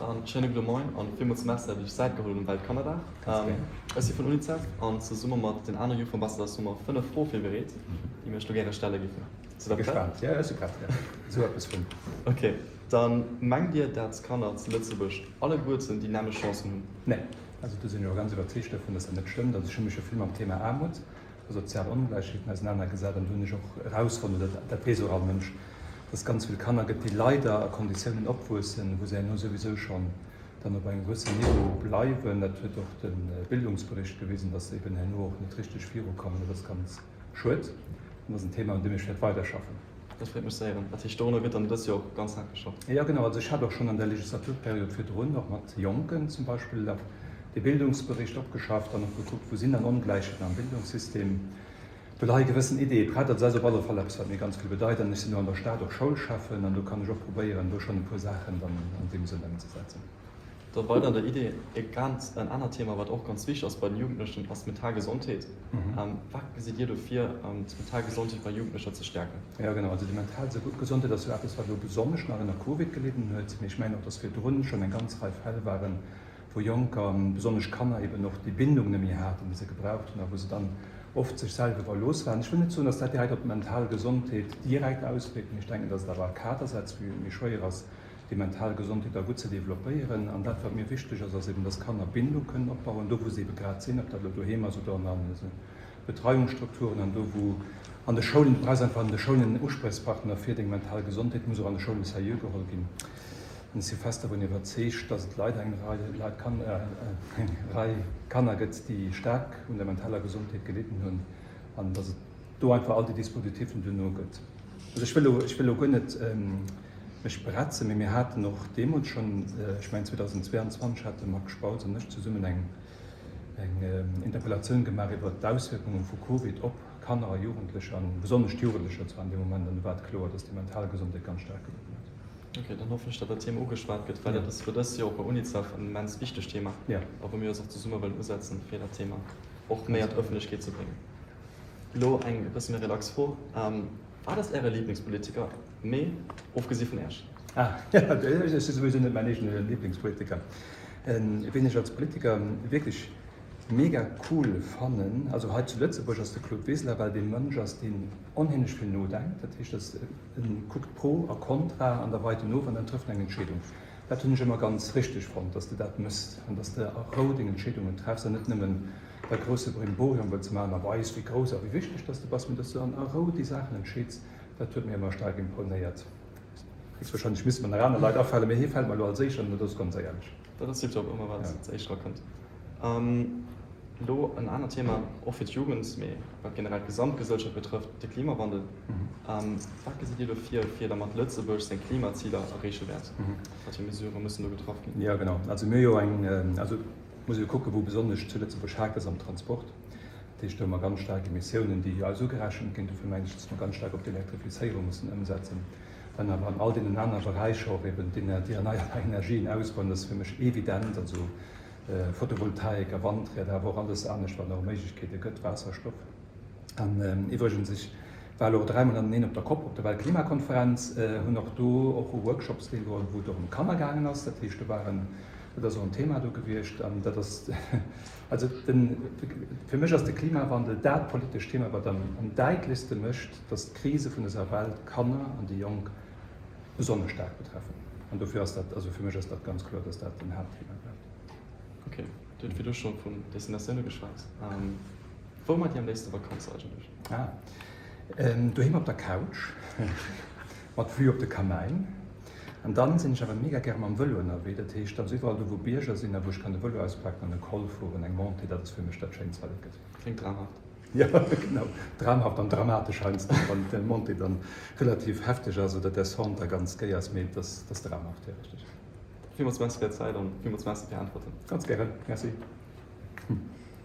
Dann schéine gudde Moien an villmools Merci, datt Dir Iech Zäit geholl hutt um Weltkannerdag. Ech si vun UNICEF an zesumme mat den aner Youth Ambassadors hu mer 5 Froe virbereet, déi mir Iech lo gäre stelle géifen. Sidd Der prett? Jo, ech si prett, jo. Esou eppes vun. Ok, dann mengt Dir, dat d'Kanner zu Lëtzebuerg alleguerten déi nämmlecht Chancen hunn? Nee. Also do sinn ech och ganz iwwerzeegt dovun, datt dat net stëmmt. Also ech hu mech jo vill mam Thema Aarmut a sozial Ongläichheeten ausenanergesat an do hunn ech och erausfonnt, oder dat weess och all Mënsch, datt et ganz vill Kanner gëtt, déi leider a Konditiounen opwuessen, wou se herno souwisou schonn dann op engem gewëssen Niveau bleiwen. Dat huet och de Bildungsbericht gewisen, datt se eben herno och net richteg virukommen. Dat ass ganz schued an ass en Thema, un deem ech wäert weiderschaffen. Dat freet mech ze héieren. Dat heescht, dorunner gëtt dann dëst Joer och ganz haart geschafft? Jo, genau. Also ech hat och schonn an der Legislaturperiod virdrun och mat Jonken zum Beispill dee Bildungsbericht opgeschafft an och gekuckt, wou sinn dann Ongläichheeten am Bildungssystem. Do leie gewëssen Ideeë prett. Also dat ass op alle Fall eppes, wat mir ganz vill bedeit. An ech sinn elo an der Stad och Schoulschäffen an do kann ech och probéieren, do schonn e puer Saachen dann an deem Sënn ëmzesetzen. Da weider an der Idee, e ganz en anert Thema, wat och ganz wichteg ass bei den Jugendlechen, ass d'mental Gesondheet. Wat gesitt Dir do vir, d'mental Gesondheet bei Jugendlecher ze stäerken? Jo, genau. Also déi mental Gesondheet ass jo eppes, wat elo besonnesch nach ënner Covid gelidden huet. Mee ech mengen och, dass virdrun schonn eng ganz Rei Fäll waren, wou Jonker, besonnesch Kanner eben och déi Bindung net méi haten, déi se gebraucht hunn a wou se dann oft sech selwer iwwerlooss waren. Ech wëll net soen, dass dat direkt op d'mental Gesondheet direkt auswierkt, mee ech denken, dass et awer e Kader setzt, wou et méi schwéier ass, déi mental Gesondheet da gutt ze developpéieren. An dat, wat mir wichteg ass, ass eben, dass Kanner Bindung kënnen opbauen, do wou se ebe grad sinn, ob dat elo doheem ass oder an Betreiungsstrukturen an do wou an de Schoulen, du brauchs einfach an de Schoulen en Uspriechspartner fir deng mental Gesondheet, muss och an de Schoule sérieux geholl ginn. An ech si fest dervun iwwerzeegt, dass et leider eng Rei Leit, eng Rei Kanner gëtt, déi staark un der mentaler Gesondheet gelidden hunn an dass et do einfach all déi Dispositifen duerno gëtt. Also ech wëll elo, ech wëll elo guer net mech bretzen, mee mir haten och deemools schonn, ech mengen 2022 hat de Marc Spautz an ech zesummen eng eng Interpellatioun gemaach iwwert d'Auswierkunge vu Covid op Kanner a Jugendlecher, an besonnesch d'Jugendlecher zwar an deem Moment, an do war et kloer, dass déi mental Gesondheet ganz staark gelidden huet. Ok, dann hoffen ech, datt dat Thema ugeschwat gëtt, well dat ass fir dës Joer och bei UNICEF en immens wichtegt Thema a wou mir eis och zesumme wëllen usetzen, fir dat Thema och méi an d'Ëffentlechkeet ze bréngen. Elo eng e bësse méi relax Fro, Wat ass Äre Liblingspolitiker, mee ofgesi vun Äech? Ah, ech si souwisou net mäin eegene Liblingspolitiker. Wien ech als Politiker wierklech mega cool fannen, also hei zu Lëtzebuerg, ass de Claude Wiseler, well dee Mënsch ass, deen onheemlech vill nodenkt. Dat heescht, dass en kuckt Pro a Contra an da weit en of an dann trëfft en eng Entscheedung. Dat hunn ech ëmmer ganz richteg fonnt, dass de dat mëss an dass de a Rou deng Entscheedungen treffs an net nëmmen dat grousse Brimborium wëlls maachen a weis, wéi grouss a wéi wichteg dass de bass, mee dass du an a Rou déi Saachen entscheeds. Dat huet mir ëmmer staark imponéiert. Héchstwahrscheinlech misste mer nach aner Leit afalen, mee hie fält mer elo als éischt an, dat ass ganz éierlech. Dat ass tiptop, ëmmer wat als éischt erakënnt. Elo en anert Thema, och fir d'Jugend, mee wat generell d'Gesamtgesellschaft betrëfft, de Klimawandel. Wat gesitt Dir do vir, fir dermat Lëtzebuerg seng Klimaziler erreeche wäert? Wat fir Mesurë mussen do getraff ginn? Jo, genau. Also mir hu jo eng, also muss ee jo kucken, wou besonnesch zu Lëtzebuerg haakt ass am Transport. Dat heescht, do hu mer ganz staark Emissiounen, déi eis ugerechent ginn. Dofir mengen ech, dass mer ganz staark op d'Elektrifizéierung mussen ëmsetzen. Dann awer an all deenen aner Beräicher och eben déi erneierbar Energien ausbauen. Dat ass fir mech evident. Also Photovoltaik a Wandrieder, awer och alles anescht, wat nach u Méiglechkeete gëtt, Waasserstoff. An iwwregens, ech war elo dräimol aneneen op der Cop, op der Weltklimakonferenz, hunn och do och u Workshops deelgeholl, wou et och ëm Kanner gaangen ass. Dat heescht, do waren, dat ass och en Thema do gewiescht. An dat ass, also den, fir mech ass de Klimawandel dat politescht Thema, wat am däitlechste mécht, datt d'Krise vun dëser Welt d'Kanner an déi Jonk besonnesch staark betreffen. An dofir ass dat, also fir mech ass dat ganz kloer, dass dat den Haaptthema bleift. Ok, Dir hutt virdu scho vun Destinatioune geschwat. Wou maacht Dir am léifste Vakanz eigentlech? Ah, doheem op der Couch, mat Vue op de Kamäin. An dann sinn ech awer mega gäre mam Vëlo ënnerwee. Dat heescht also iwwerall do wou Bierger sinn a wou ech kann de Vëlo auspaken an e Col fueren, eng Montée, dat ass fir mech dat Schéinst wat et gëtt. Kléngt dramhaft. Jo, genau, dramhaft an dramatesch heiansdo, wann d'Montée dann relativ hefteg ass oder d'Descente da ganz géi ass, mee et ass dramhaft, jo, richteg. Villmools Merci fir Är Zäit an villmools Merci fir Är Äntwerten. Ganz gären, Merci.